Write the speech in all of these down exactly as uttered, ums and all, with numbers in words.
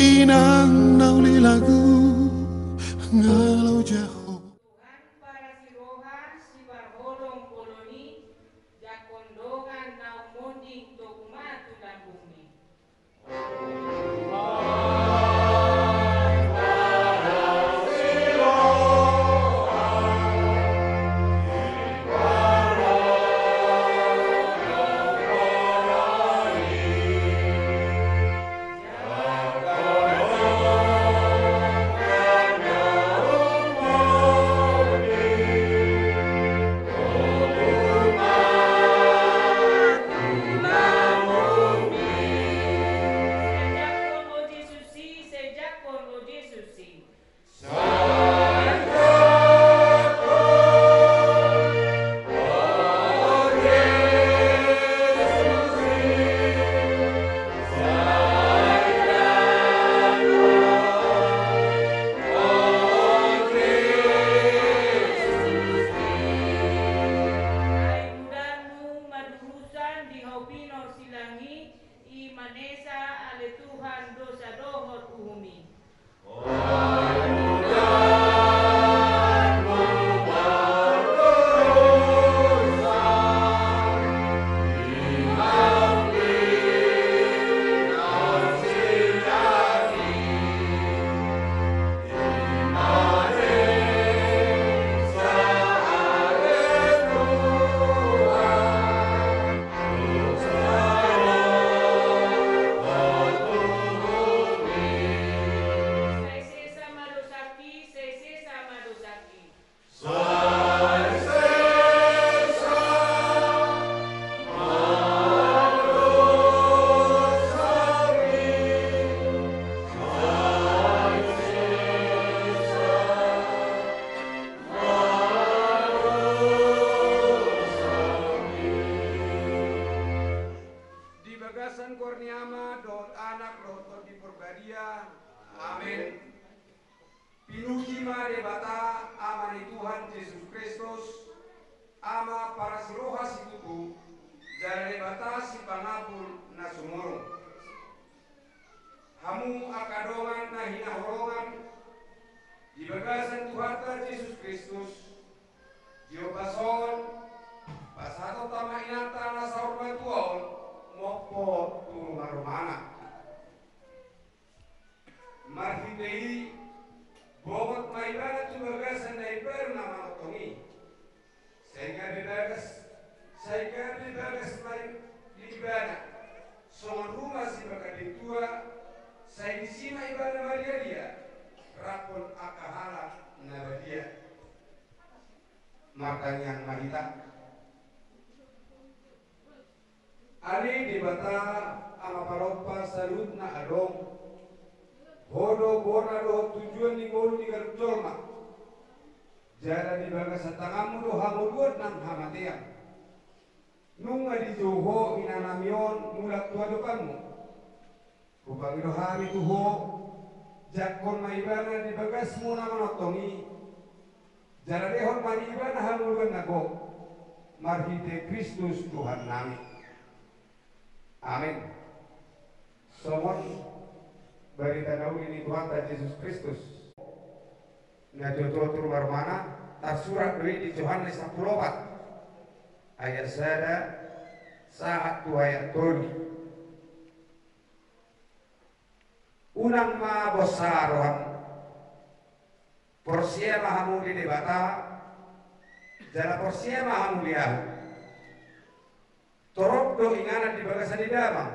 Inang na uli lagu, nga laho jahowa. Tuhan parasi roha, siparholong bolon i, jangkon dongan na ummonding, togma tu lambungmi. Ai mudarmu madurusan di hau pinor silang i, i manesa ale Tuhan dosa dohot uhum i. Sai sesa ma dosangki, sai sesa ma dosangki. Sai sesa ma dosangki. Sai sesa ma dosangki. Di bagasan goar ni Ama dohot Anak dohot Tondi Porbadia. Amen. Pinuji ma Debata, Ama ni Tuhan Jesus Kristus, Ama parasi roha situtu, jala Debata sipangapul na sumurung. Hamu angka dongan na hinaholongan di bagasan Tuhanta Jesus Kristus, di ombas on, pasahaton ma inanta na saur matua on mompo tu ruma-rumana. Marhite i, bongot ma ibana tu bagasan na imbaru na manongtong i. Sai gabe bagas, sai gabe bagas ma ibana songon ruma sipangkanding tua, sai disi ma ibana marria-ria rap dohot angka halak na badia. Martangiang ma hita. Ale Debata, Ama parompa saluhutna adong, Ho do bona dohot tujuan ni ngolu ni ganup jolma. Jala di bagasan tanganmu do hangoluan nang hamatean. Nunga dijou Ho inanami on mulak tu adopanmu. Hupangido hami tu Ho, jangkon ma ibana di bagasmu na manongtong i, jala lehon ma di ibana hangoluan na gok, marhite Kristus Tuhannami. Amen. Songon barita na uli ni Tuhanta Jesus Kristus, na tuatua tu ruma-rumana, tarsurat do i di Johannes sampulu opat, ayat sada sahat tu ayat tolu. Unang ma bosa rohamu. Porsea ma hamu di Debata, jala porsea ma hamu di ahu. Torop do inganan di bagasan ni damang.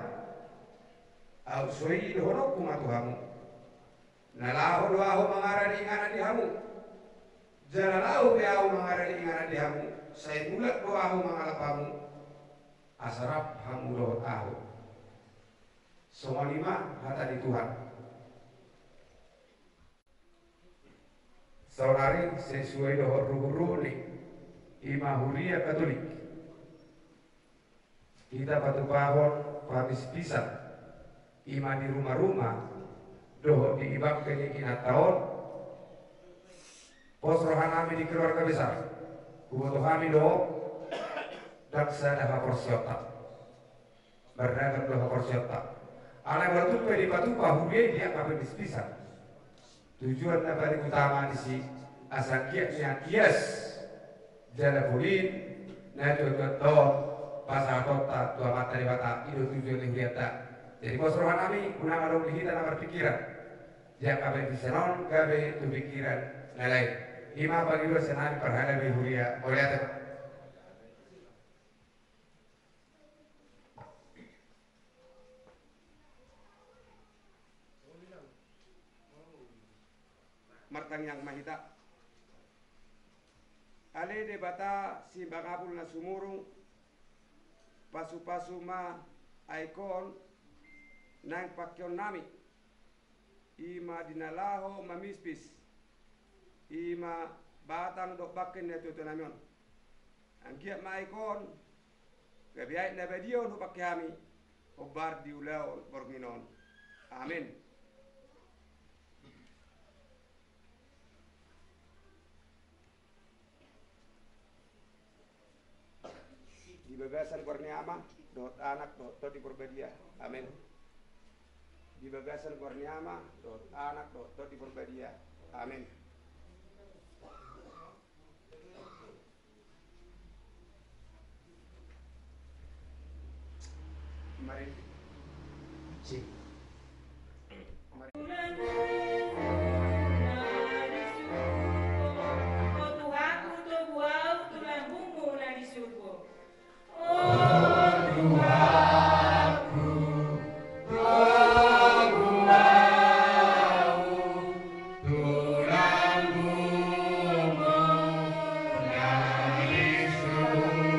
Ahu so i, dohononku ma tu hamu. Na laho do ahu mangaradi inganan di hamu. Jala laho pe ahu mangaradi inganan di hamu, sai mulak do ahu mangalap hamu, asa rap hamu dohot ahu. Songon i ma hata ni Tuhan. Saonari sesuai dohot ruhuruni, i ma huria Katolik, hita patupahon pamispisan, i ma di ruma-ruma dohot di ibangke ni inanta on. Pos rohanami di keluarga besar, huboto hami do ndang sada haporseaonta. Marragam do haporseaonta. Alai molo tung pe dipatupa huria i di angka panispanisan, tujuan na paling utama disi asa anggiat nian ias jala bulin na tuatua on pasahatonta tu Amanta Debata, i do tujuan ni hurianta. Jadi pos rohanami, unang adong di hita na marpikiran di angka panispanisan on gabe tu pikiran na lain. I ma pangidoan sian hami parhalado ni huria. Mauliate ma. Martangiang ma hita. Ale Debata simbangapul na sumurung, pasupasu ma aek on naeng pakeonnami, i ma di na laho mamispis, i ma batang dohot bangke ni natuatuanami on. Anggiat ma aek on gabe aek na badia on hupake hami hombar di ulaon borngin on. Amen. Di bagasan goar ni Ama dohot Anak dohot Tondi Porbadia. Amen. Di bagasan goar ni Ama dohot Anak dohot Tondi Porbadia. Amen. Mari. Si. Mari. O Tuhanku, togu au tu lambungmu na di surgo. O Tuhanku, togu au tu lambungmu na di surgo.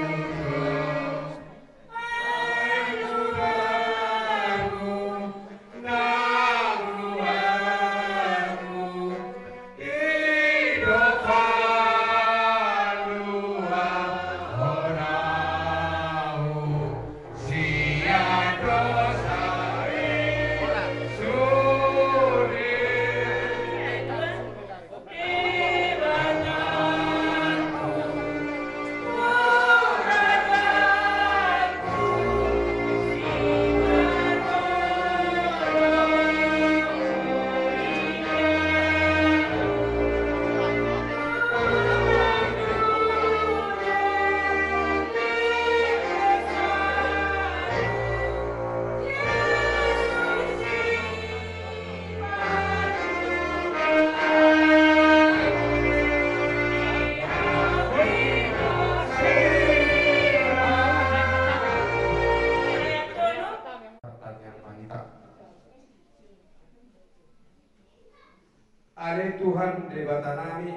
Ale Tuhan Debatanami,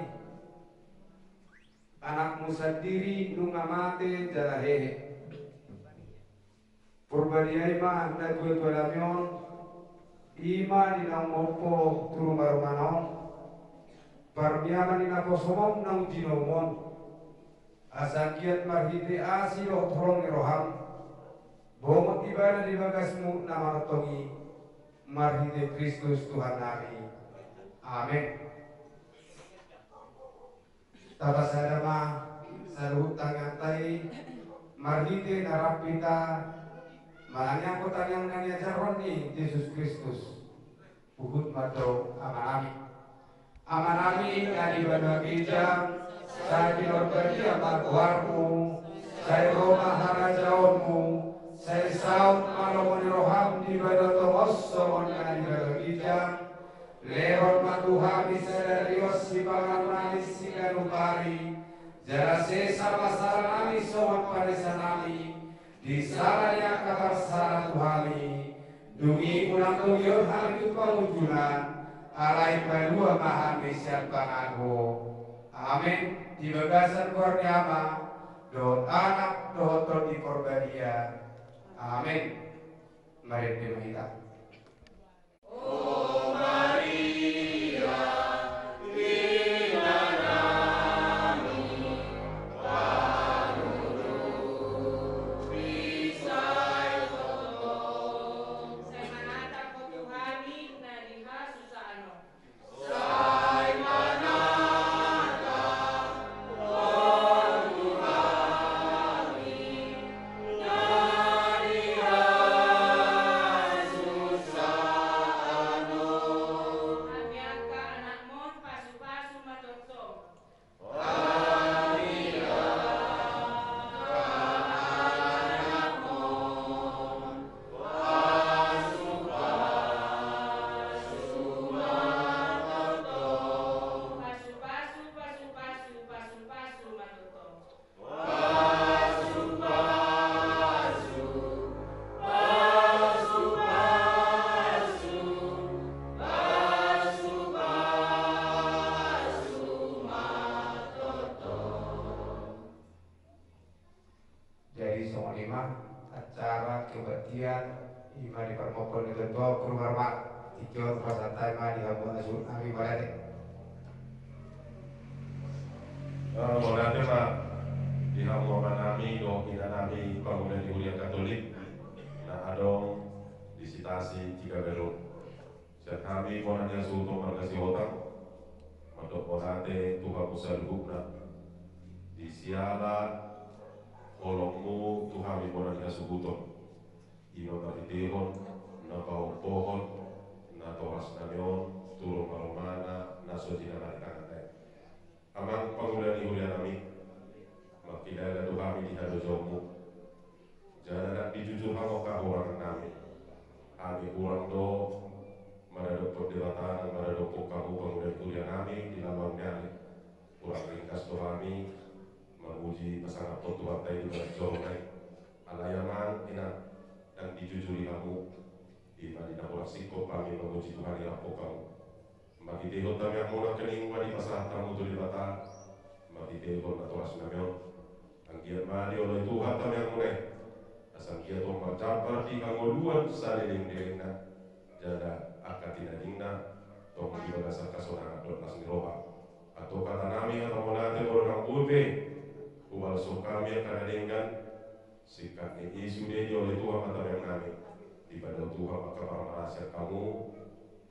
Anakmu sandiri nunga mate jala hehe. Porbadia i ma natuatuanami on, i ma di naung mompo tu rumarumana on, parmiaman ni naposom on naung jinoumu on, asa anggiat marhite asi dohot holong ni roham, bongot ibana di bagasmu na manongtong i, marhite Kristus Tuhannami. Amen. Tapasada ma saluhut tangiangta i, marhite na rap hita manangiangkon tangiang na niajarhon ni Jesus Kristus. Huhut ma tu Amanami. Amanami na di banua ginjang, sai pinarbadia ma goarmu, sai ro ma harajaonmu, sai saut ma lomo ni roham di banua tonga on songon na di banua ginjang. Lehon ma tu hami sadari on sipanganon nami siganup ari, jala sesa ma salanami songon panesanami di sala ni angka parsala tu hami, dung i unang togihon hami tu pangunjunan, alai palua ma hami sian pangago. Amen. Di bagasan goar ni Ama, dohot Anak, dohot Tondi Porbadia. Amen. Marende ma hita. Mauliate ma di hamu asuhutnami, mauliate. Ah, mauliate ma di hamu amanami dohot inanami pangula ni Huria Katolik na adong di Sitasi Tigaberu. Sian hami bona ni asuhuton marga Sihotang, mandok mauliate tu hamu saluhutna di siala holongmu tu hami bona ni asuhuton. I ma marhitehon na pahophopon natorasnami on tu rumarumana na so jinamari tanganna i. Amang pangula ni hurianami, mangkilala do hami di halojaonmu. Jala ndang dijujur hamu angka hahurangannami. Hami hurang do maradophon Debata nang maradophon hamu pangula ni hurianami di lambangnami. Hurang ringkas do hami mamuji pasangaphon Tuhanta i di bagasan joro nai. Alai amang inang, ndang dijujuri hamu. I ma di na hurang singkop hami mamuji Tuhan i rap hamu. Marhitehon tamiangmuna nangkining ma dipasahat hamu tu Debata, marhitehon natorasnami on. Anggiat ma dioloi Tuhan tamiangmuna i, asa anggiat tong marjambar di hangoluan saleleng-lelengna, jala angka tinadingna tong di bagasan hasonangan dohot las ni roha. Antong hatanami hata mauliate molo nang boi pe hubalashon hami angka na denggan, singkat ni i sude dioloi Tuhan ma tamiangnami. Dipadao Tuhan ma angka parmaraan sian hamu,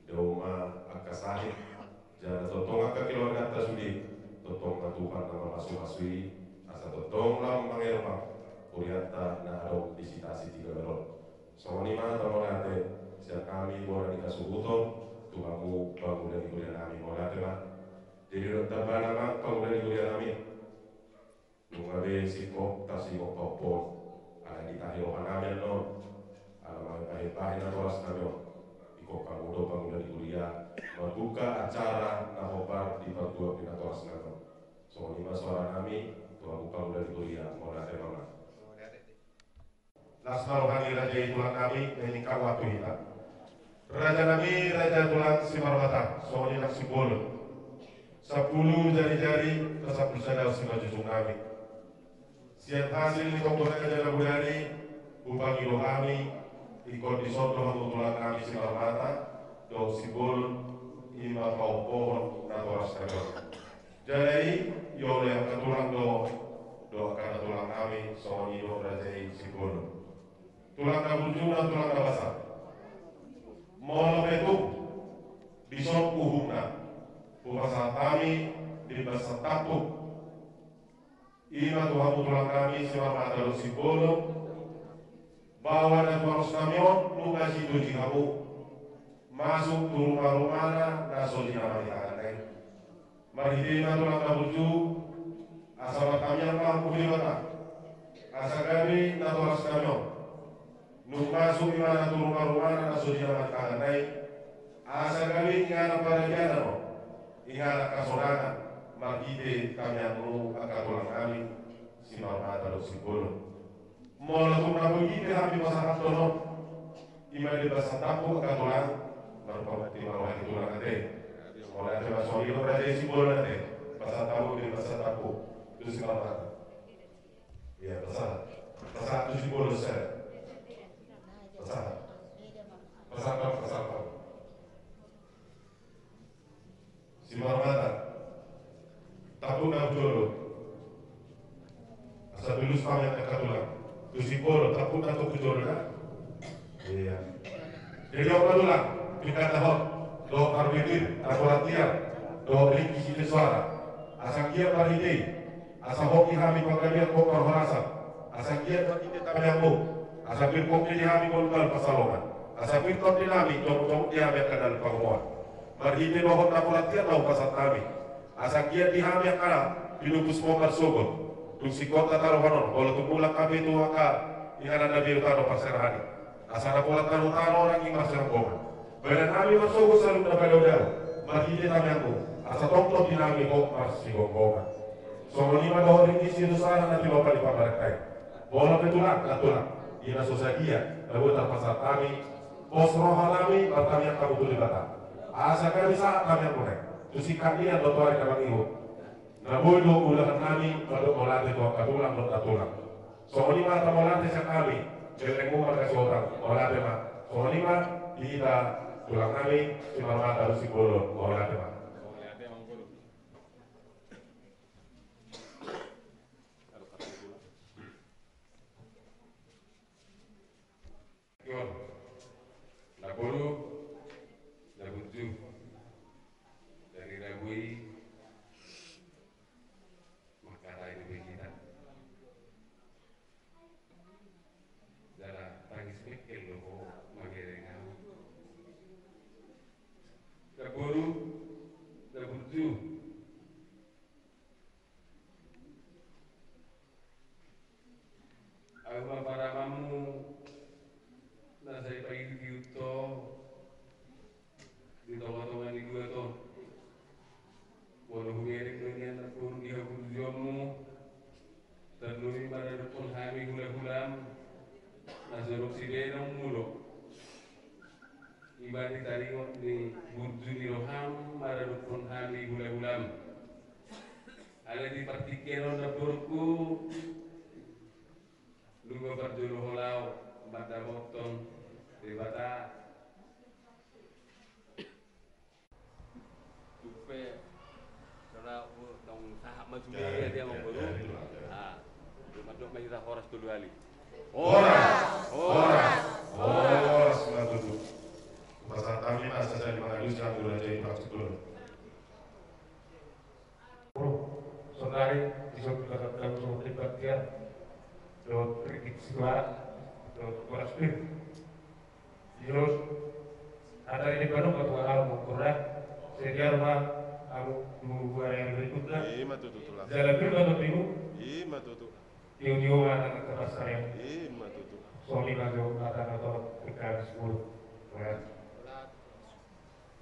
dao ma angka sahit, jala tongtong angka keluarganta sude, tongtong ma Tuhan na mamasumasu i, asa tongtong lam mangerbang hurianta na adong di Sitasi Tigaberu on. Songon i ma hata mauliate sian hami bona ni hasuhuton tu hamu pangula ni hurianami, mauliate ma. Jadi dohot tambana ma pangula ni hurianami. Nunga be singkop tarsingkop pahophopon, alai ditahi rohanami annon. Ala manghebahe natorasnami on, ingkon hamu do pangula ni huria mambuka acara na hombar di partuat ni natorasnami on. Songon i ma soaranami tu hamu pangula ni huria, mauliate ma. Las ma roha ni raja i tulangnami, na ningkap waktu hita. Rajanami, raja tulang Simarmata, songon i nang Simbolon. Sampulu jari-jari, na sampulu sada simanjujungnami. Sian hasil ni tonggo raja na bodari, hupangido hami, ingkon dison do hamu tulangnami Simarmata dohot Simbolon, i ma pahophopon natorasnami on. Jala i, ioloi angka tulang do, do angka na tulangnami, songon i do raja i Simbolon. Tulang na burju, tulang na basa. Molo pe tung dison uhumna, hupasahat hami di basa tampuk. I ma tu hamu tulangnami Simarmata dohot Simbolon, bahwa natorasnami on nunga situju hamu masuk tu rumarumana na so jinamari tanganna i. Marhite i ma tulang na burju, asa martamiang ma hamu tu Debata, asa gabe natorasnami on nunga masuk ibana tu rumarumana na so jinamari tanganna i, asa gabe inganan paradianan on, inganan hasonangan, marhite tamiangmu angka tulangnami Simarmata dohot Simbolon. Molo tung na boi pe hami pasahathon on, i ma di basa tampuk angka tulang, marpamati ma roha ni tulang ate. Molo ate ma songon i do raja i Simbolon ate, basa tampuk di basa tampuk tu Simarmata. Ia, pasahat. Pasahat tu Simbolon sada. Pasahat. Pasahat, pasahat. Simarmata, tampukna tu jolo. Asa tulus hami angka tulang. Tu Simbolon, tampukna tu jolo da. Ia. Jadi angka tulang, pingkatahon dohot parmetir, naporat liar dohot ringki sidesoara. Asa anggiat marhite i, asa hoki hami panggabean dohot parhorasan. Asa anggiat marhite tamiangmu, asa pir pongki di hami molo dalan pansalongan. Asa pir tondi nami, jomuk-jomuk di hami angka dalan pangomoan. Marhite dohot naporat liar na hupasahat hami, asa anggiat di hami angka na pinupus hombar sogot. Dung singkop taruhon on, molo tung mulak hape tu angka inganan na binoto dohot parserahan i, asa naporat tarutaro rangging marsiranggongan. Bahenon hami marsogot saluhutna padaodao, marhite tamiangmu, asa tongtong di nami hot marsigomgoman. Songon i ma dohot ringki sidesoara na tinopa ni pamarenta i. Molo pe tulang, na tulang, i na so sadia na boi tarpasahat hami, pos rohanami martamiang hamu tu Debata, asa gabe sahat tamiangmuna i tu singkat ni an dohot tu ari na mangihut. Na boi do ulahannami mandok mauliate tu angka tulang dohot na tulang. Songon i ma hata mauliate sian hami, lelengmu marga Sihotang, mauliate ma. Songon i ma di hita tulang nami Simarmata dohot Simbolon, mauliate ma. Namboru, namboru, dari Rabu i mangkatai dope hita. Jala tangis bengkel do ho mangereng ahu. Namboru, namboru. Ahu ma paramanmu na sai paihutihut ho di tongatonga ni luat on. Molo hubereng do nian namboru di haburjuonmu, tarlumobi maradophon hami hulahulam na so adong sibenaonmu do. Ima di taringot ni burju ni roham maradophon hami hulahulam. Alai di partingkian on namborungku, nunga parjolo ho laho mandapothon Debata. Tung pe, saudara, naung sahat ma sude ia dia, namboru. Ah, mandok ma hita horas tolu hali. Horas, horas, horas ma tutu. Pasahat hami ma asa jadi mangalusi hami ulaon i, Pak Sukun. Bro, saudari, di samping kata-kata so debat dia, do kritik suara, do kuras pir. Terus, ada ini baru ketua alam kurang, sedia rumah, amu dua hari berikutnya. Ima tutu tulang. Jalan berikutnya minggu. Ima tutu. Tiu-tiu ma na kepasaran. Ima tutu. Songon i ma jo hata na torop pekka sepuluh. Horas.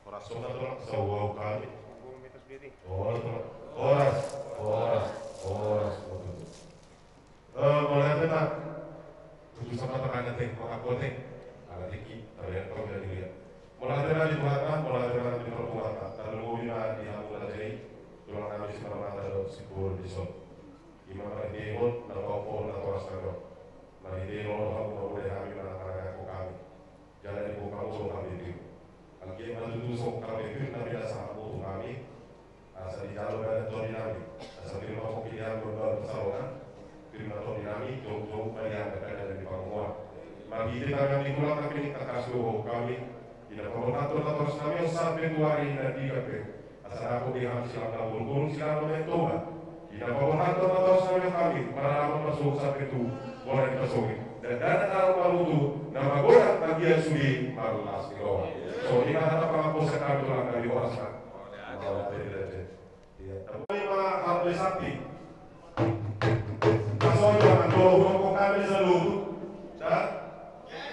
Horas songon tulang, sauhau hami. Horas, horas, horas, horas. Eh, mauliate ma. Tutu sama tangan nanti, maka kote. Ala tingki, tapi yang kau bilang dia. Mauliate ma di Tuhan, mauliate ma di perbuatan. Tarlumobi ma di hamu na jadi tulang nami Simarmata dohot Simbolon dison. Ima marhite on na pahophop natoras nami on. Marhite on hamu mamolai hami manang manangihon hami. Jala diboan hamu songon pir. Anggiat ma tutu songon pir na pinasahatmu tu hami. Asa dijalo badan tondi nami. Asa pir ma pongki ni hami mambahen pansalongan. Pir ma tondi nami, jongjong ma di angka dalan ni pangomoan. Marhite tangan ni tulang nami, tangkas do huboan hami. Di na paborhathon natoras nami on sampe tu ari na denggan pe. Asa dapot di hami silang na burung-burung, silang na maen Toba. Di na paborhathon natoras nami on hami, marhaha marsogot sampe tu bona ni pasogit. Dandanan na ro mamutu, na magodang anggiat sude marlas ni roha. Songon i ma hata pangapulon sian hami tulang nami, horas ma. Mauliate. Ia, hami ma harbue santi. Asa on ma, jolo hurokkon hami saluhut. Da?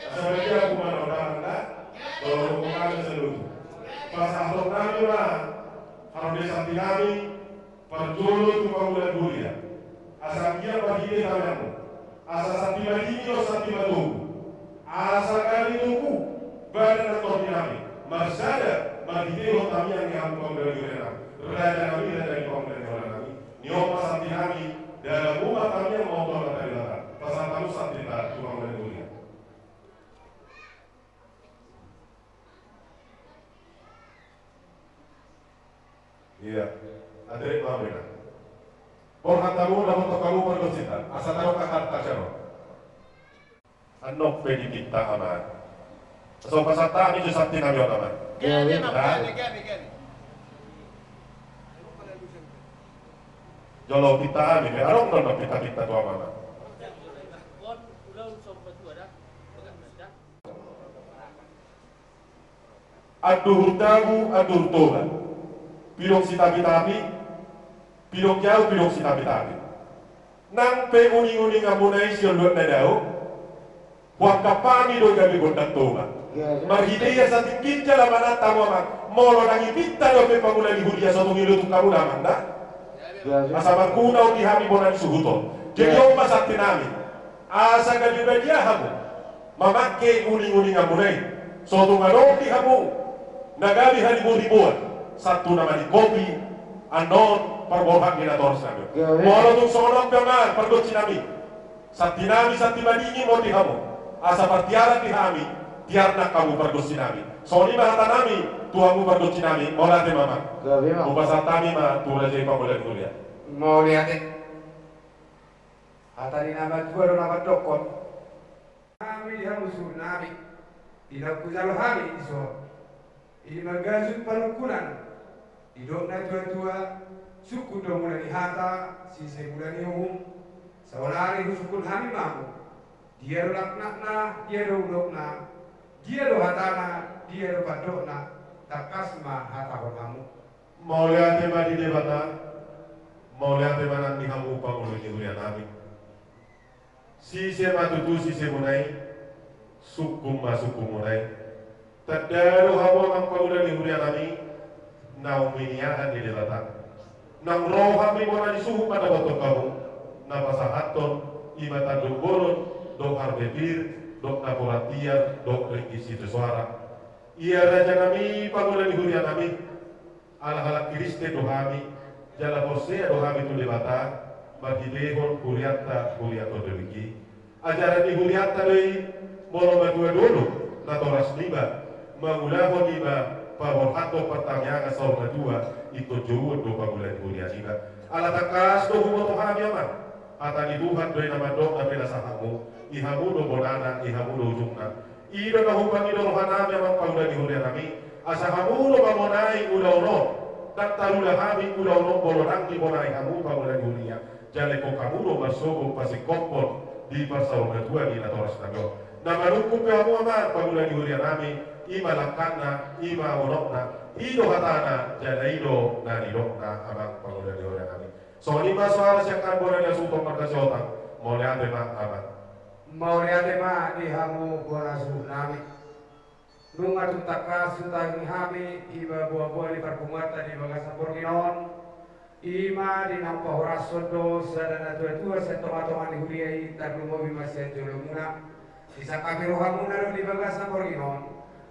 Asa badia hamu ma na undangan, da? Jolo hurokkon hami saluhut. Pasahathon nami ma harbue santi nami parjolo tu pangula ni huria. Asa anggiat marhite tanganmu. Asa santi madingin dohot santi matogu. Asa gabe tubu badan na tondi nami. Marsada marhitehon tangiang ni hamu pangula ni huria nami. Raja nami, raja ni pangula ni huria nami. Ni on ma santi nami, dalan umat nami, mauliate ma tu Debata. Pasahat hamu santi ta tu pangula ni huria. Ia, ate ma bina. Borhat hamu, dapothon hamu pargonsinta. Asa tadok angka hata sian on. Annon pe dipinta ama. So pasahat hami jo santi nami on ama. Gabe, gabe, gabe, gabe. Jolo pinta hami, adong do na pinta-pinta tu ama. Anduhur dabu, anduhur toba. Pidong sitapi-tapi, pidong jabu, pidong sitapi-tapi. Nang pe uning-uninganmuna i sian luat na dao, huangkap hami do gabe gondang toba. Marhite i asa tingkin jala manat hamu amang, molo nang ipinta dope pangula ni huria, so tung i lutung hamu da amang da. Asa marguna on di hami bona ni suhut on. Jadi on ma santi nami. Asa gabe badia hamu mamangke uning-uninganmuna i. So tung adong di hamu na gabe haribo-riboan, santu na maningkopi annon parborhat ni natoras nami. Molo tung songon on pe amang pargonsi nami, santi nami santi madingin ma on di hamu. Asa partiaran di hami Tiar nang hamu pargonsi nami. Songon i ma hata nami tu hamu pargonsi nami. Mauliate ma, amang. Gabe ma. Hupasahat hami ma tu raja i pangula ni huria. Mauliate. Hata ni na matua do na mandokkon. Hami di hamu suhut nami, di na hujalo hami di son, i ma gajut panungkunan. Didok na tuatua, sungkun do mula ni hata, sise mula ni uhum. Saonari husungkun hami ma hamu. Dia do laknatna, dia do unokna, dia do hatana, dia do pandokna, tangkas ma hatahon hamu. Mauliate ma di Debata. Mauliate ma nang di hamu pangulu ni huria nami. Sise ma tutu sise muna i, sungkun ma sungkun muna i. Tanda do hamu amang pangula ni huria nami, naung miniahan ni Debata. Naung ro hami bona ni suhut mandapothon hamu, na pasahathon i ma tanduk bolon, dohot harbepir, dohot napuran tiar, dohot ringgit sitio soara. Ia raja nami pangula ni huria nami. Ala halak Kristen do hami, jala porsea do hami tu Debata, marhitehon hurianta, huria Katolik i. Ajaran ni hurianta do i, molo matua dolok, natoras niba, mangulahon i ma, paborhathon partangiangan saur matua, ingkon jouon do pangula ni huria niba. Ala tangkas do huboto hami amang, hata ni Tuhan do i na mandok na pinasahatmu, i hamu do bonana, i hamu do ujungna. I do na hupangido roha nami amang pangula ni huria nami, asa hamu do mamonai ulaon on, ndang tarula hami ulaon on molo ndang dibonai hamu pangula ni huria, jala ingkon hamu do marsogot pasingkophon di parsaurmatuaon i natoras nami on. Na manungkun pe hamu amang pangula ni huria nami, i ma langkatna, i ma unokna, i do hatana, jala i do na nidokna amang pangula ni huria nami. Songon i ma soara sian hami bona ni hasuhuton marga Sihombing, mauliate ma amang. Mauliate ma di hamu bona suhut nami. Nunga tung tangkas hutagiangi hami, i ma boaboa ni parpunguanta di bagasan borngin on, i ma di naung pahorashon do sada natuatua sian tongatonga ni huria i, tarlumobi ma sian jolomuna. Disangkapi rohamuna do di bagasan borngin on,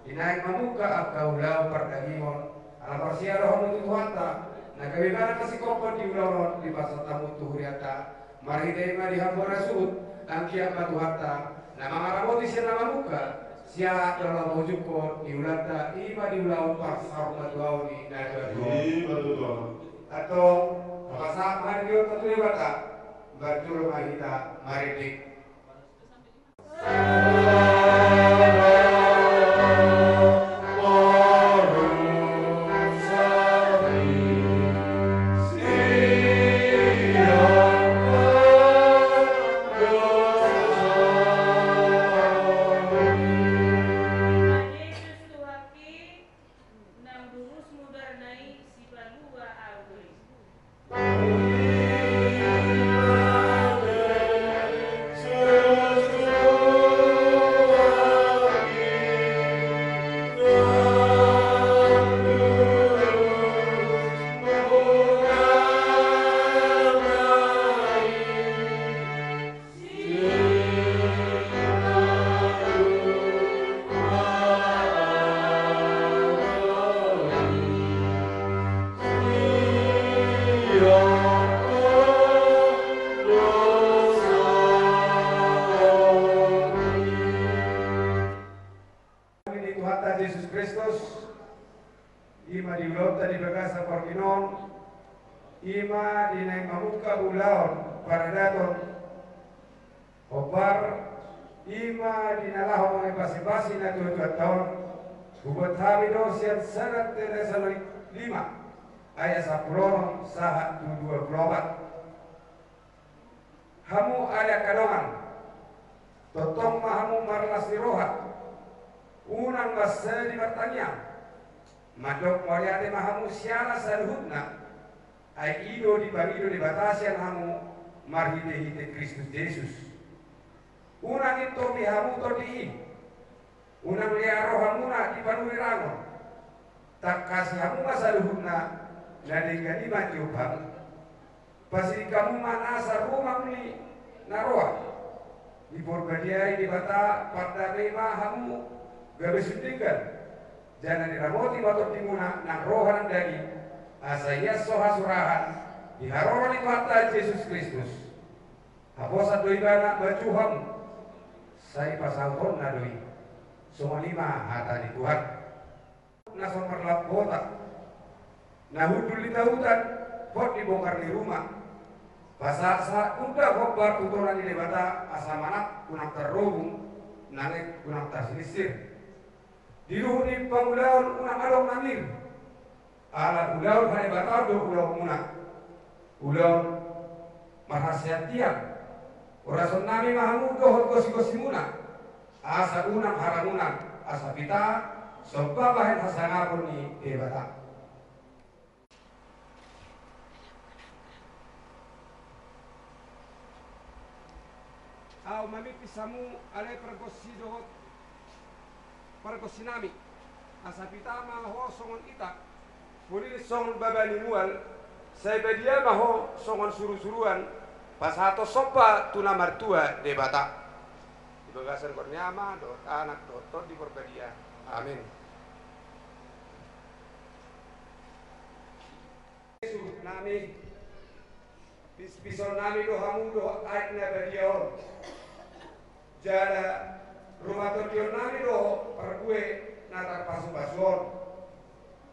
di naeng mamungka angka ulaon pardagingon. Ala porsea do hamu tu Tuhanta, na gabe ibana pasingkophon di ulaon on, dipasahat hamu tu hurianta. Marhite i ma di hamu bona suhut, anggiat ma Tuhanta na mangaramoti sian na mamungka, sian na laho mangujungkon di ulaonta, i ma di ulaon parsaurmatuaon i natuatua. I ma tutu amang. Antong, pasahat ma hami on tu Debata, manjalo ma hita marende. Nang durus mudarna i sipalua ahu i. Di Tuhanta Jesus Kristus, i ma di ulaonta di bagasan borngin on, i ma di naeng mamungka ulaon paradaton, hombar, i ma di na laho mangepasipasi natuatuanta on, hubuat hami do sian sada Tesalonik lima, ayat sampulu onom sahat tu dua pulu opat. Hamu ale angka dongan, tongtong ma hamu marlas ni roha, unang mansadi martangiang. Mandok mauliate ma hamu siala saluhutna, ai i do dipangido Debata sian hamu marhitehite Kristus Jesus. Unang intopi hamu tondi i, unang lea rohamuna dipanurirang on. Tangkasi hamu ma saluhutna na denggan i manjou hamu. Pasiding hamu ma nasa rumang ni na roa. Diporbadiai Debata pardamei ma hamu gabe sun denggan. Jala diramoti ma tondimuna nang roha nang daging, asa ia so hasurahan di haroro ni Tuhanta Jesus Kristus. Haposan do ibana manjou hamu, sai pasautonna do i. Songon i ma hata ni Tuhan. Na so marlambota, na hundul di tautan, hot di bongkar ni ruma. Pasahat-sahat undang hombar tu tola ni Debata, asa manat unang tarrobung, nanging unang tarsilisir. Di luhut ni pangulaon unang adong na mir. Ala ulaon hadebataon do ulaonmuna. Ulaon marhaseatian. Horasonnami ma hamu dohot gosigosimuna. Asa unang haramunan, asa pita somba bahen hasangapon ni Debata. Ahu mamipis hamu ale pargonsi dohot pargonsinami. Asa pita ma ho songon ita, holili songon baba ni mual, sai badia ma ho songon surusuruan, pasahathon somba tu na martua Debata. Di bagasan goar ni Ama dohot Anak dohot Tondi Porbadia. Amin. Suhutnami, pispisonnami do hamu dohot aek na badia on. Jala rumatondionnami do parbue na tarpasupasu on.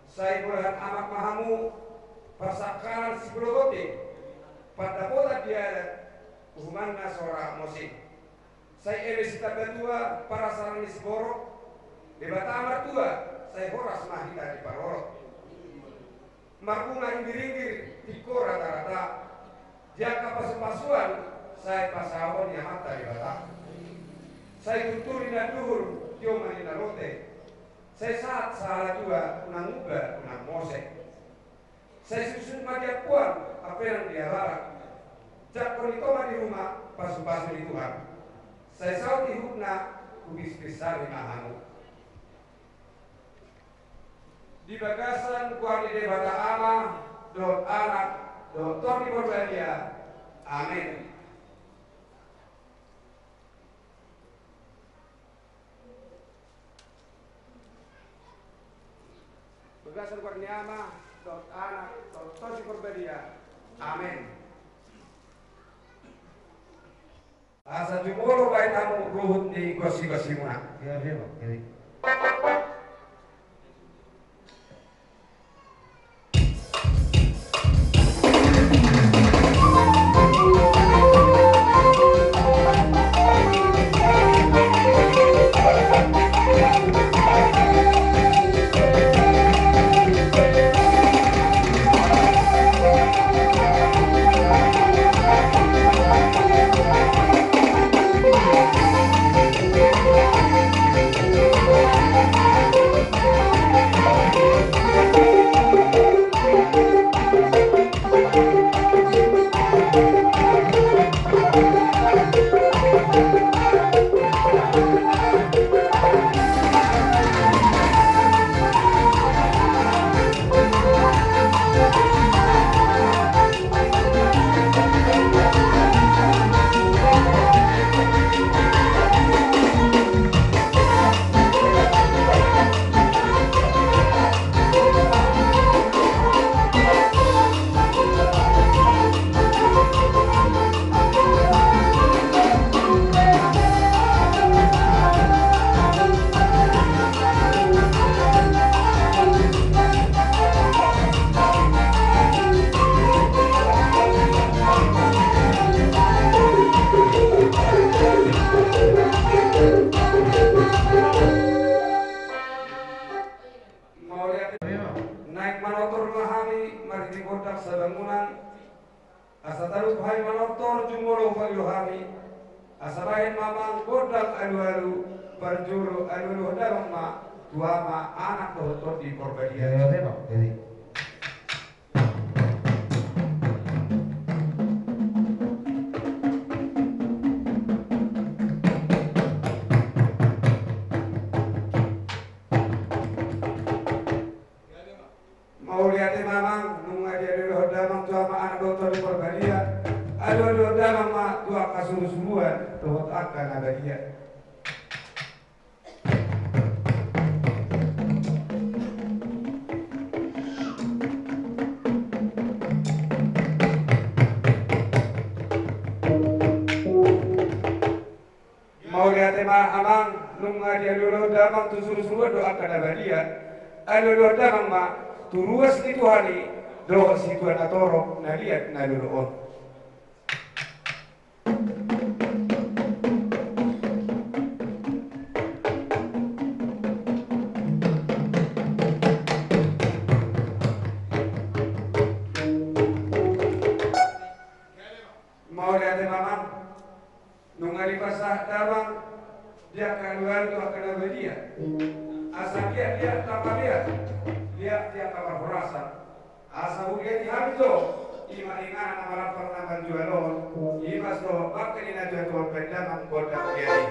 Sai bolahan amak ma hamu parsangkalan sibolon tonti, pandapotan di adat, uhumanna sora mose. Sai eme sitambatua parasaran ni siborok, Debata martua, sai horas ma hita diparorot. Marbunga inggir-inggir tingko rata-rata, di angka pasupasuan sai pasahaton ni Amanta Debata. Sai tutu di na duhur tio ma di na lote, sai sahat sahala tua unang umba unang mose. Sai suksuk ma di ampuan, ampe nang di abarak. Jangkon ito ma di ruma pasupasu ni Tuhan. Sai saut ihutna hupispis hami ma hamu. Di bagasan goar ni Debata Ama dohot Anak dohot Tondi Porbadia. Amin. Bagasan goar ni Ama dohot Anak dohot Tondi Porbadia. Amin. Asa jumolo bahen hamu ruhut ni gosigosimuna. Mauliate. Naeng manortor ma hami marhite gondang sabangunan. Asa talup hami manortor jumolo hupailo hami. Asa bahen ma amang gondang alualu, parjolo alualuhon damang ma tu Ama, Anak dohot Tondi Porbadia. Iya, iya, Bang. Jadi. Mauliate ma amang, nunga dialualuhon damang tu Ama, Anak dohot Tondi Porbadia. Alualuhon damang ma tu angka surusuruan dohot angka na badia. Mauliate ma amang, Nunga dialualuhon damang tu surusuruan do angka na badia, alualuhon damang ma tu ruas ni Tuhan i dohot situan na torop na liat na lolo on. Mauliate ma amang. Nunga dipasahat damang di angka alualuhon tu angka na badia. Asa liat, liat tamba liat, liat di angka parhorasan. Asa huliati hami jo, i ma inganan na marampang na marjual on, i ma so bangke ni na jual tuan baen damang gondang liat i.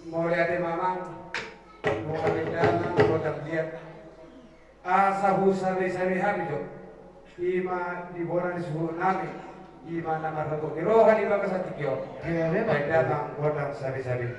Mauliate ma amang. Mauliate damang, gondang liat. Asa husabesabe hami jo, i ma di bona ni suhut nami, i ma na marhobas ni roha di bagasan tingki on. Baen damang gondang sabesabe.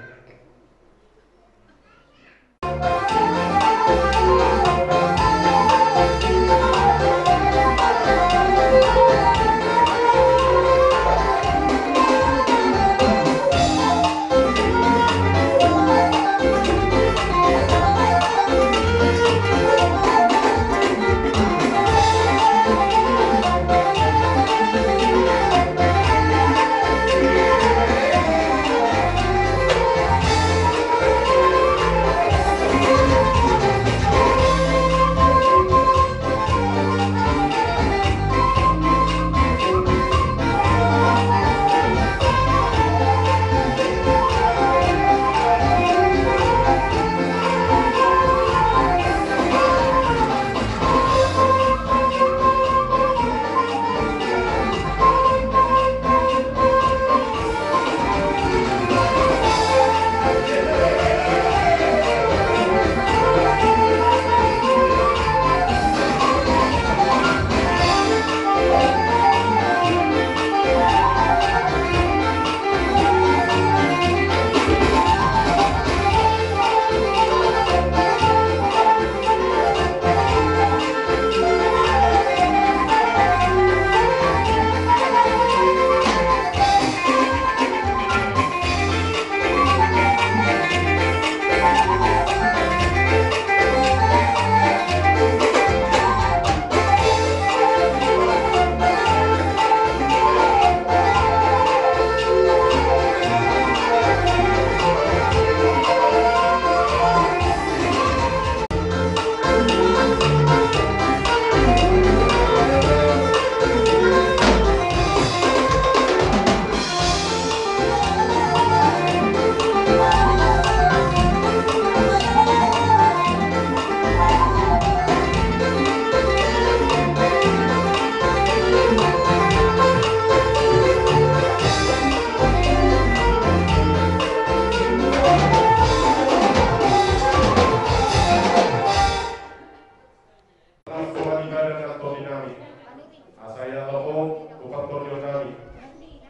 Asa ia tongtong tu pantornion nami,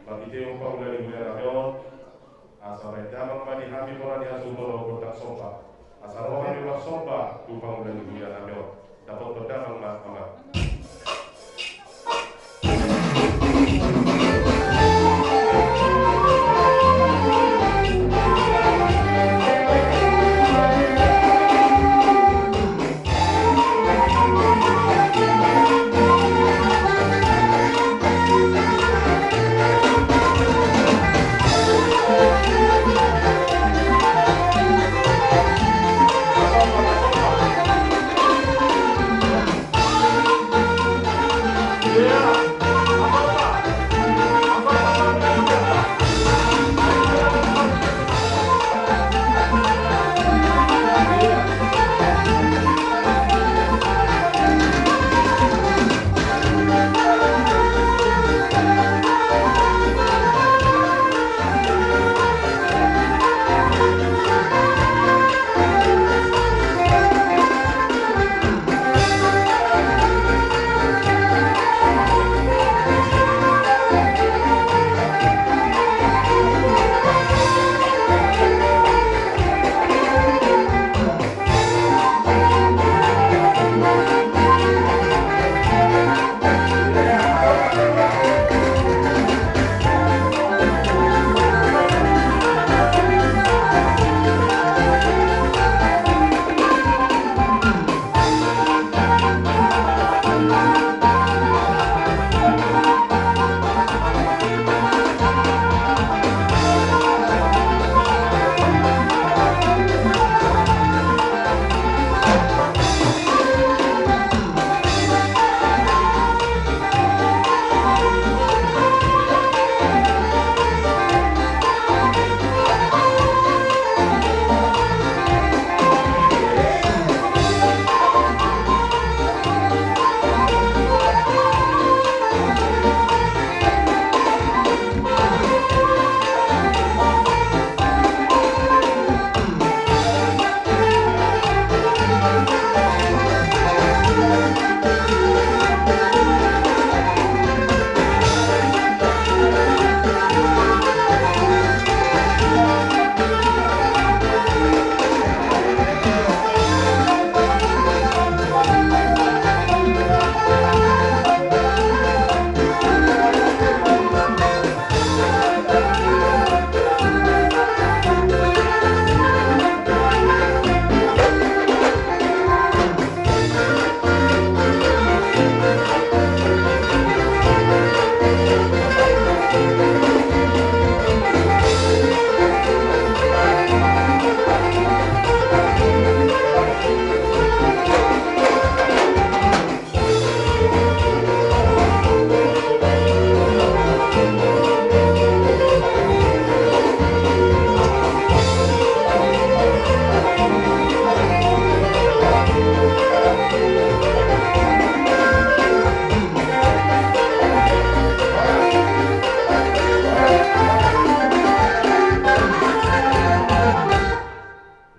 marhite pangula ni huria nami on, asa baen damang ma di hami bona ni hasuhuton gondang somba. Asa ro hami marsomba tu pangula ni huria nami on. Dapothon damang ma, amang.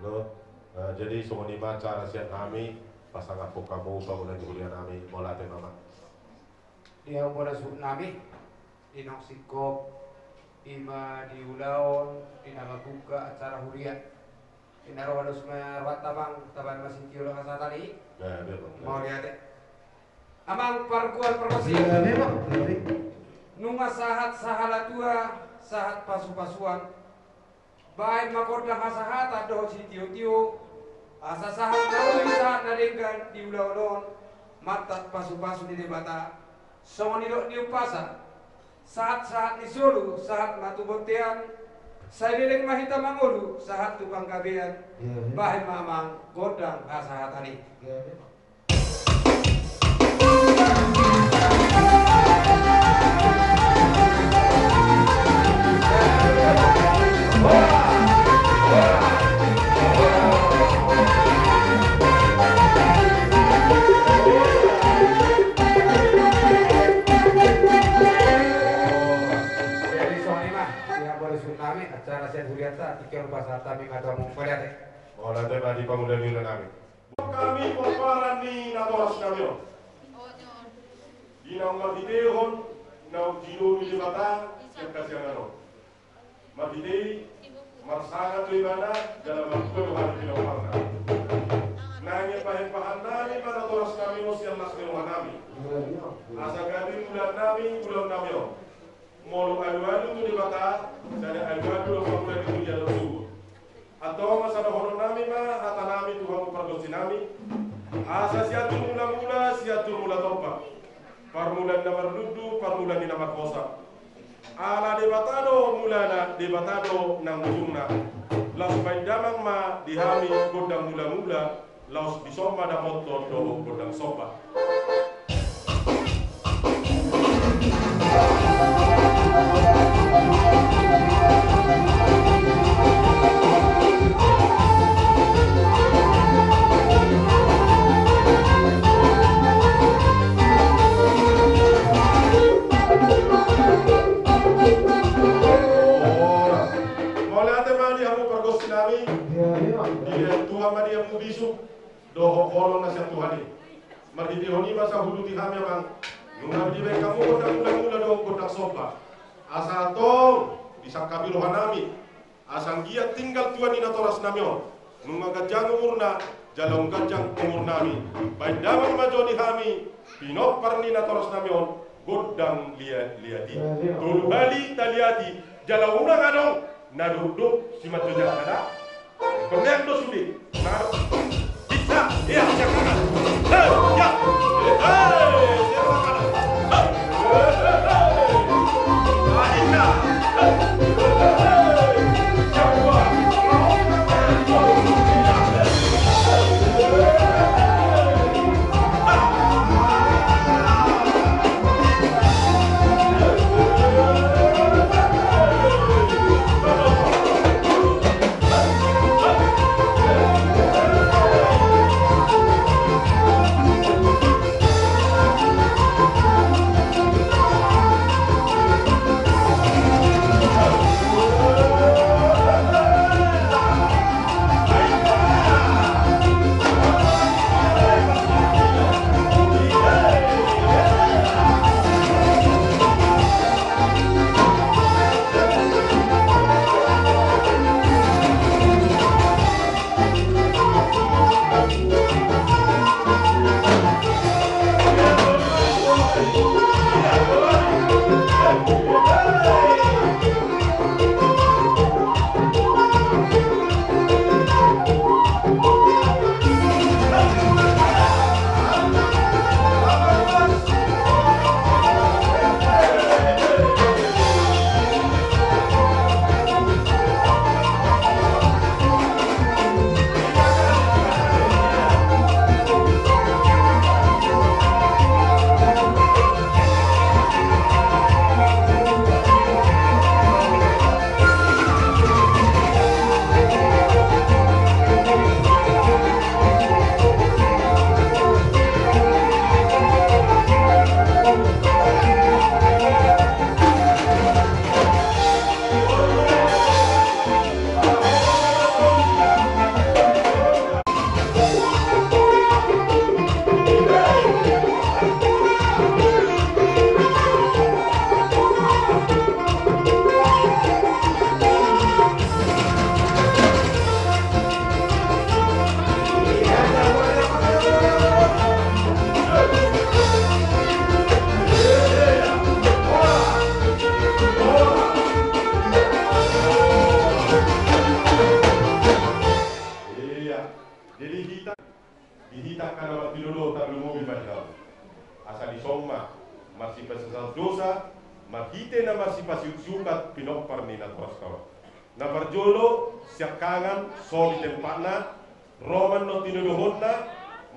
Lo, eh, jadi songon i ma acara sian hami, pasangaphon hamu pangula ni huria nami, mauliate ma, amang. Di hamu bona suhut nami, di naung singkop, i ma di ulaon, di na mambuka acara huria. Di na ro halus ma rohanta, amang, tabaen ma sitiolok hasahatan i. Ya, ya, betul. Mauliate. Amang pargual pargonsi. Ya, memang, tapi nunga sahat sahala tua, sahat pasupasuan. Baen ma gondang hasahatan dohot sitiotio, asa sahat na uli sahat na denggan di ulaon on, martat pasupasu ni Debata. Songon nidok ni umpasa, sahatsahat ni solu, sahat ma tu bontean, sai leleng ma hita mangolu, sahat tu panggabean. Iya, iya. Baen ma, amang, gondang hasahatan i. Iya, iya. Jadi songon i ma, di hamu bona suhut nami, acara sian hurianta, tingki on pasahat hami ma tu hamu, mauliate. Mauliate ma di pangula ni huria nami. Hami pomparan ni natoras nami on. Di Di na marhitehon naung tinontu Debata sian hasiangan on. Marhite i marsangap do ibana jala martua do hami pinomparna. Nang bahen bahen nami ma natoras nami on sian las ni roha nami. Asa gabe ulaon nami, ulaon nami on. Molo alualu tu Debata, sada alualu do pangula di dunia dohot suhut. Antong asa dohonon nami ma hata nami tu hamu pargonsi nami. Asa Sianjur Mulamula, Sianjur Mulatompa. Parmulaan na marnundu, parmulaan ni na marhosa. Ala Debata do mulana, Debata do nang ujungna. Laos bahen damang ma di hami gondang mulamula, laos dison ma dapothon dohot gondang somba. Mauliate ma di hamu pargonsi nami. Dilean Tuhan ma di hamu bisuk dohot holong na sian Tuhan i. Marhitehon i ma sahuti hami, amang. Nunga dibahen hamu gondang mulamula dohot gondang somba. Asa antong disangkapi roha nami. Asa anggiat tinggal tua ni natoras nami on. Nunga ganjang umurna, jala umganjang umur nami. Bahen damang ma jo di hami pinompar ni natoras nami on. Gondang liat-liat i. Tolu hali taliat i. Jala unang adong na dukduk simanjujung sada. Pemeng do sude. Nah, bisa. Iya, siap, kanan. Hei, ya. Hei, siap, kanan. Hei. Hei, hei, hei. Ah, iya. Hei. Hei, hei, hei. Siap, dua. Iya. Jadi hita, di hita angka na martinodohon, tarlumobi ma di hamu. Asa dison ma marsipasesahat dosa, marhite na marsipasiuksiukan pinompar ni natoras on. Na parjolo, siangkangan, so di tempatna, ro ma annon tinodohonna,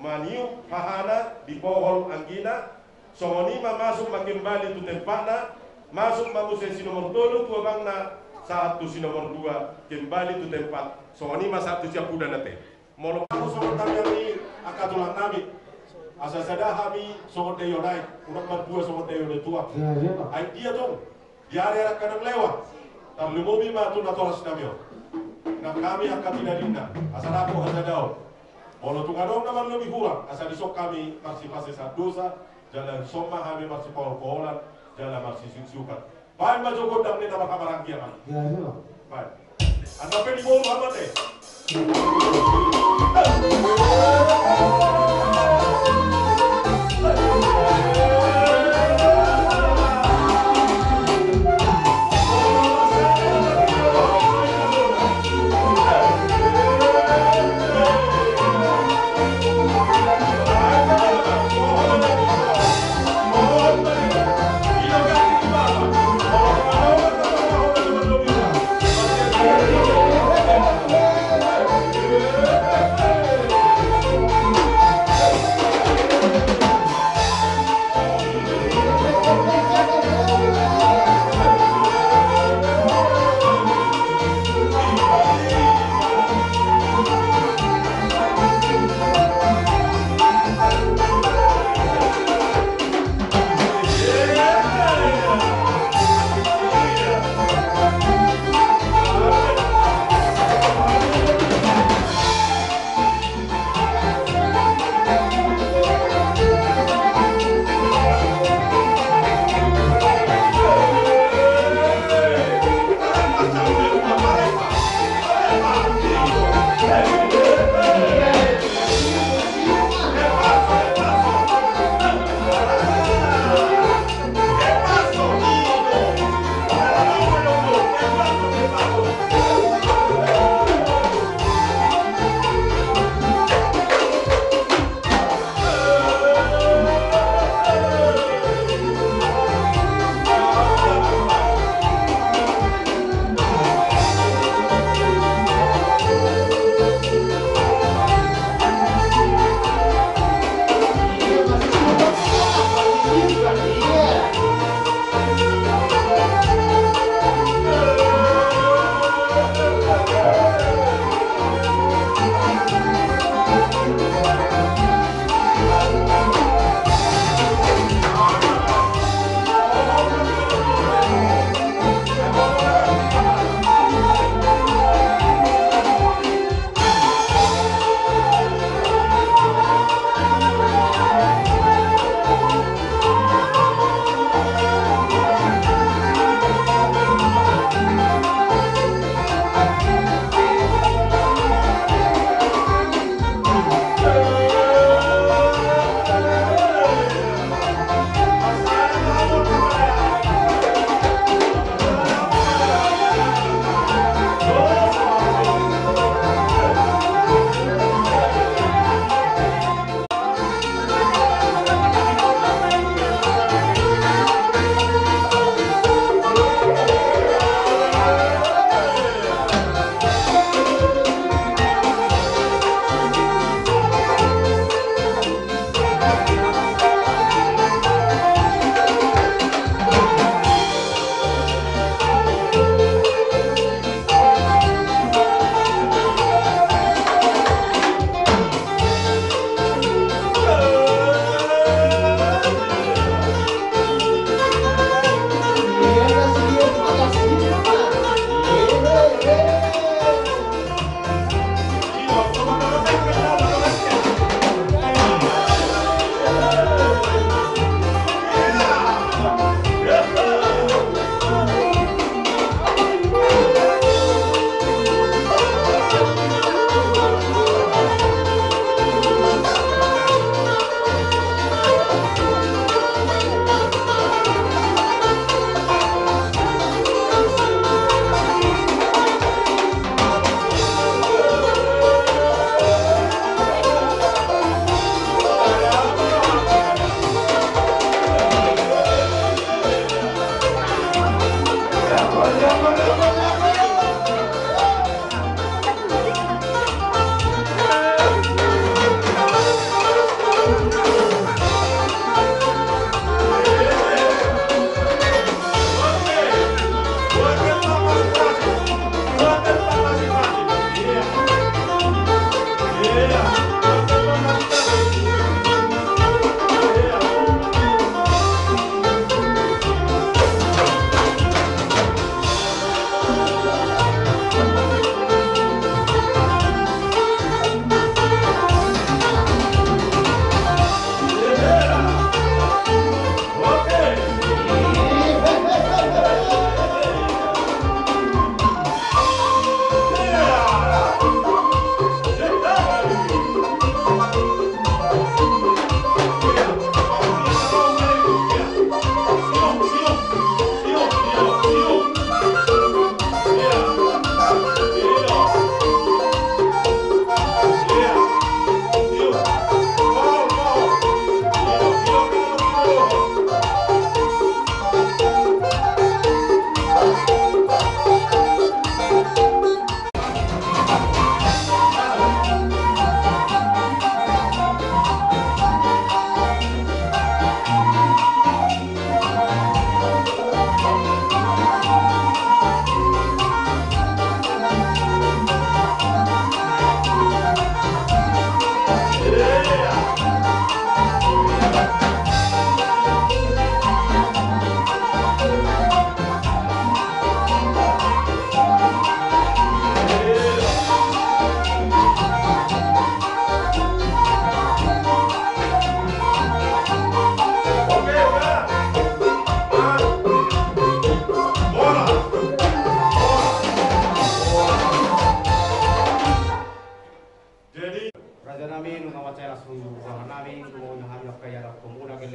maniup hahana, dipohol anggina, songon i ma masuk ma kembali tu tempatna, masuk ma muse si nomor tolu tu abangna, sahat tu si nomor dua, kembali tu tempat, songon i ma sahat tu siampudan ate. Molo hamu songon tangiang ni angka tulang nami, asa sada hami songon daion aek, unang martua songon daion ni tuak. Aek dia tung? Di ari angka na lewat, tarlumobi ma tu natoras nami on. Nang hami angka pinadinna, asa dapot hasadaon. Molo tung adong na marlobi hurang, asa dison hami marsipasesahat dosa, Jala somal hami marsipaol-paolan, jala marsisiuk-siukan. Baen ma jo gondang ni na marhamaranggi, amang. Baen. Asa pe di boru hamate.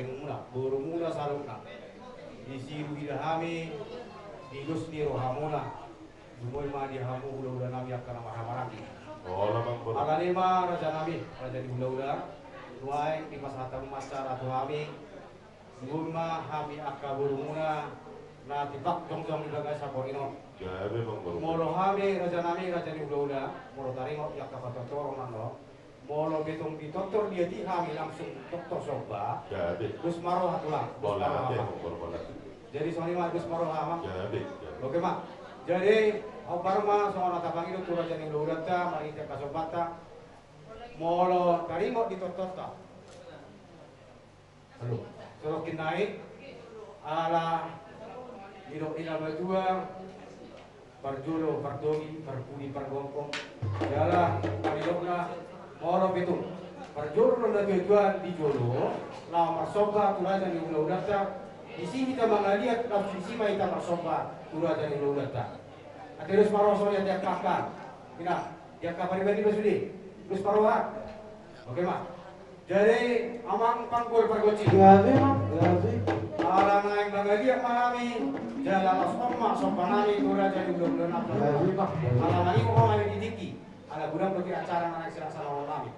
Muna, borumuna saluhutna. Disi huida hami di dos ni rohamuna. Boi ma di hamu hulahula nami angka na marhahamaranggi. Alani ma raja nami, raja ni hulahula, nuaeng dipasahat hamu ma acara tu hami. Boi ma hami angka borumuna na tipak jongjong di bagasan saporina on. Molo hami raja nami, raja ni hulahula, molo taringot di angka patortoron on, molo pe tung ditortor dia di hami langsung tortor somba. Dos ma roha tulang, dos ma roha. Jadi songon i ma, dos ma roha ma. Oke ma. Jadi hombar ma songon na tapangido tu raja ni hulahulanta marhite angka sombanta. Molo taringot di tortorta. Halo. Sorokin nai ala didok ni na matua, parjolo partogi, parpudi pargompong. Jala paridokna molo pe tung parjolo na tuatua di jolo laho marsomba tu raja ni hulahulanta. Disi hita mangaliat, laos disi ma hita marsomba tu raja ni hulahulanta. Ate dos ma roha songon i ate angka. Ina, di angka pariban i ma sude. Dos ma roha. Oke ma. Jadi amang panggual pargonsi. Gabe ma, gabe. Ala naeng mangaliat ma hami, jala laos on ma somba nami tu raja ni hulahula nami. Gabe ma. Ala naeng ma hami di tingki. Ala godang do di acara na naeng silaksanaon nami.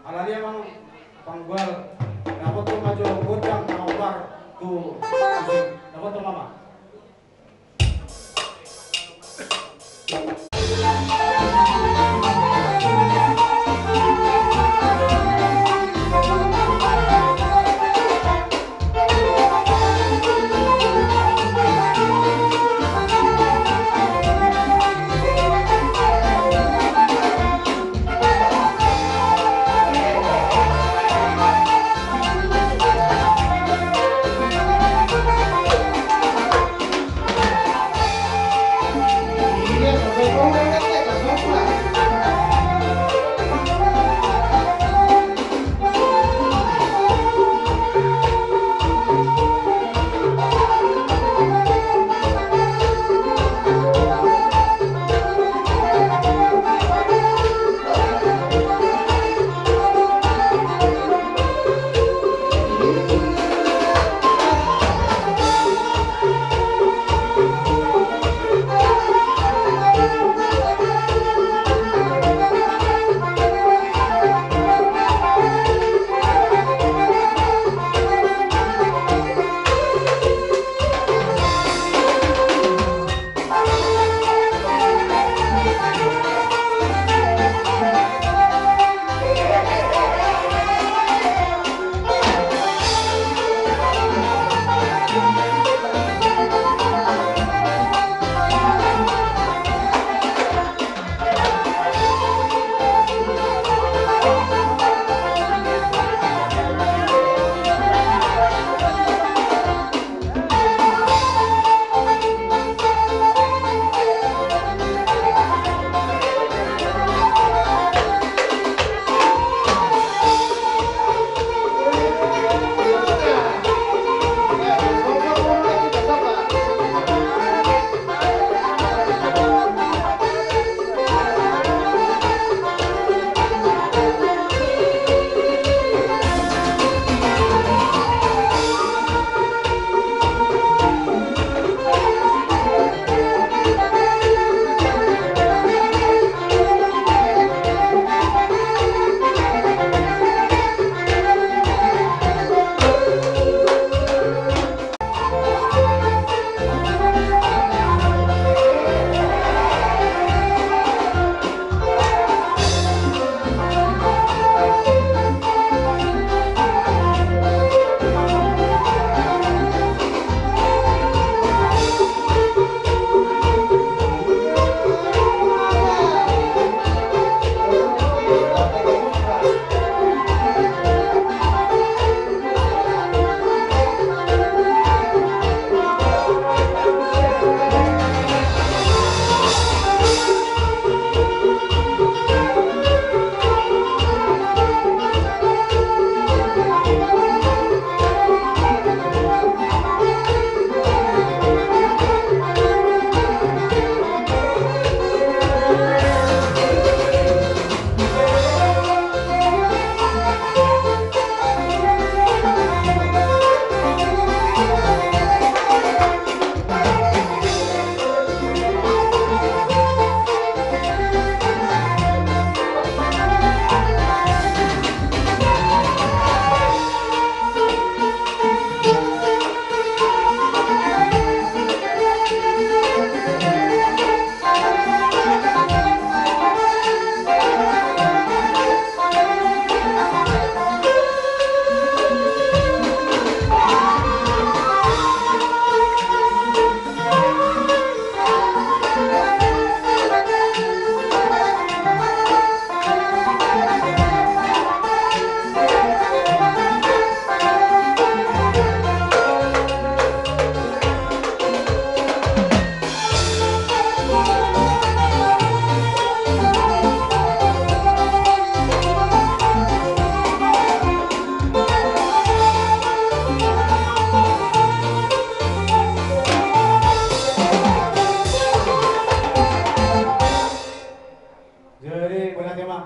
Alani amang panggual, dapothon ma jo gondang na hombar tu musik. Dapothon ma ma.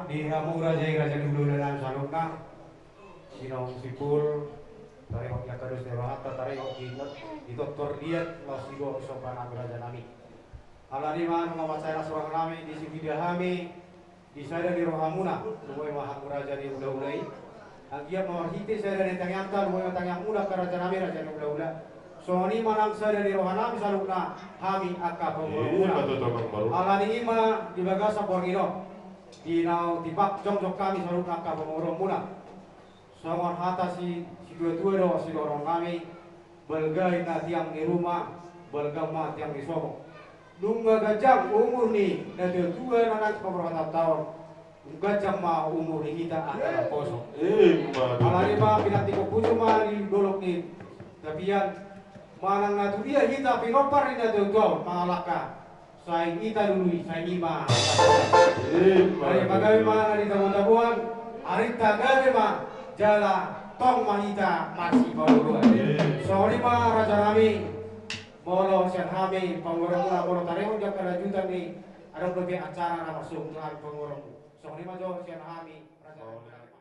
Di hamu raja i, raja ni hulahula nami saluhutna, sinong sipul, tarehon di angka dos ni rohanta, tarehon di, di tortor liat, laos di gogo somba nami raja nami. Alani i ma nunga mansai las roha nami, disi huida hami di sada ni rohamuna, lumobi ma hamu raja ni hulahula i. Anggiat ma marhite sada ni tangiangta, lumobi ma tangiangmuna angka raja nami, raja ni hulahula. Songon i ma nang sada ni roha nami saluhutna, hami angka pamoruonmuna. Alani i ma di bagasan borngin on, di na tipak jongjong hami saluhutna angka pamoruonmuna. Songon hata si, situatua do sidohonon nami, balga i na tiang ni ruma, balga ma tiang ni sopo. Nunga ganjang umur ni natuatua na naeng sipaborhathon taon, ganjang ma umur ni hita angka naposo. Alani i ma pinantikhon puji ma di dolok ni tapian, manang na tu dia hita pinompar ni natuatua on mangalangka, sai hita lului, sai i ma. Ima tutu. Ai pagabe ma na di tabotaboan, arinta gabe ma, jala tong ma hita marsipamoruon. Songon i ma raja nami, molo sian hami pamoruonmuna, molo tarehon di angka lanjutan ni, adong dope acara na marsogot tu hami pamoruonmu. Songon i ma jo sian hami raja nami.